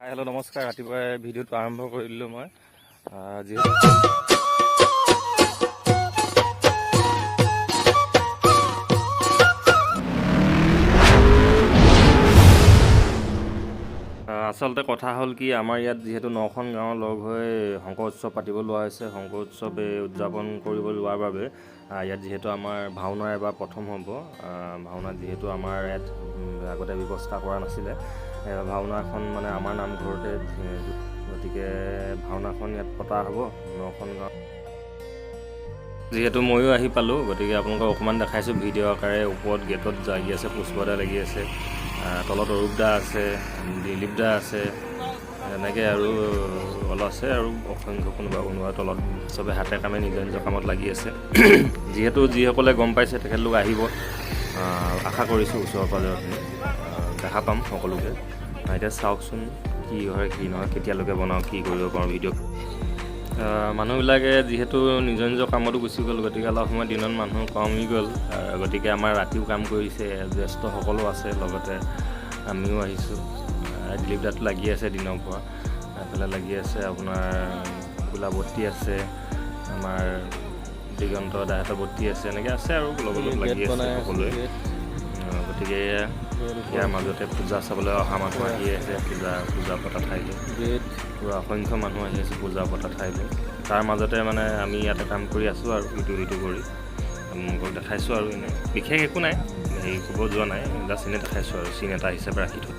হাই, hello', নমস্কাৰ। ৰাতিপুৱাই ভিডিঅ'টো আৰম্ভ কৰি দিলোঁ মই। যিহেতু আচলতে কথা হ'ল কি, আমাৰ ইয়াত যিহেতু নখন গাঁৱৰ লগ হৈ শংকৰ উৎসৱ পাতিব লোৱা হৈছে, শংকৰ উৎসৱ এই উদযাপন কৰিব লোৱাৰ বাবে ইয়াত যিহেতু আমাৰ ভাওনা এবাৰ প্ৰথম হ'ব। ভাওনাত যিহেতু আমাৰ ইয়াত আগতে ব্যৱস্থা কৰা নাছিলে, ভাওনাখন মানে আমাৰ নামঘৰতে, গতিকে ভাওনাখন ইয়াত পতা হ'ব নখন গাঁও। যিহেতু ময়ো আহি পালোঁ, গতিকে আপোনালোকক অকণমান দেখাইছোঁ ভিডিঅ' আকাৰে। ওপৰত গেটত লাগি আছে, পুষ্পদা লাগি আছে, তলত অৰূপ দা আছে, দিলীপ দা আছে, এনেকৈ আৰু অলপ আছে আৰু অসংখ্য কোনোবা কোনোবা তলত চবে হাতে কামে নিজৰ নিজৰ কামত লাগি আছে। যিহেতু যিসকলে গম পাইছে তেখেতলোক আহিব, আশা কৰিছোঁ ওচৰ পাজৰখিনি দেখা পাম সকলোকে। এতিয়া চাওকচোন কি হয় কি নহয়, কেতিয়ালৈকে বনাওঁ, কি কৰিব পাৰোঁ ভিডিঅ'। মানুহবিলাকে যিহেতু নিজৰ নিজৰ কামতো গুচি গ'ল, গতিকে অলপ সময় দিনত মানুহ কমি গ'ল। গতিকে আমাৰ ৰাতিও কাম কৰিছে, জ্যেষ্ঠসকলো আছে, লগতে আমিও আহিছোঁ। দিলীপ দাতো লাগি আছে দিনৰ পৰা, এইফালে লাগি আছে আপোনাৰ গোলাবতী আছে, আমাৰ দিগন্ত দাহঁতৰ বত্তি আছে, এনেকৈ আছে আৰু লগত লগত লাগি আছে সকলোৱে। গতিকে ইয়াৰ মাজতে পূজা চাবলৈ অহা মানুহ আহি আছে পূজা পূজা পতা ঠাইলৈ। পূৰা অসংখ্য মানুহ আহি আছে পূজা পতা ঠাইলৈ। তাৰ মাজতে মানে আমি ইয়াতে কাম কৰি আছোঁ আৰু ইটো সিটো কৰি আপোনালোকক দেখাইছোঁ আৰু এনেই বিশেষ একো নাই, হেৰি ক'ব যোৱা নাই, জাষ্ট এনেই দেখাইছোঁ আৰু চিন এটা হিচাপে ৰাখি থৈ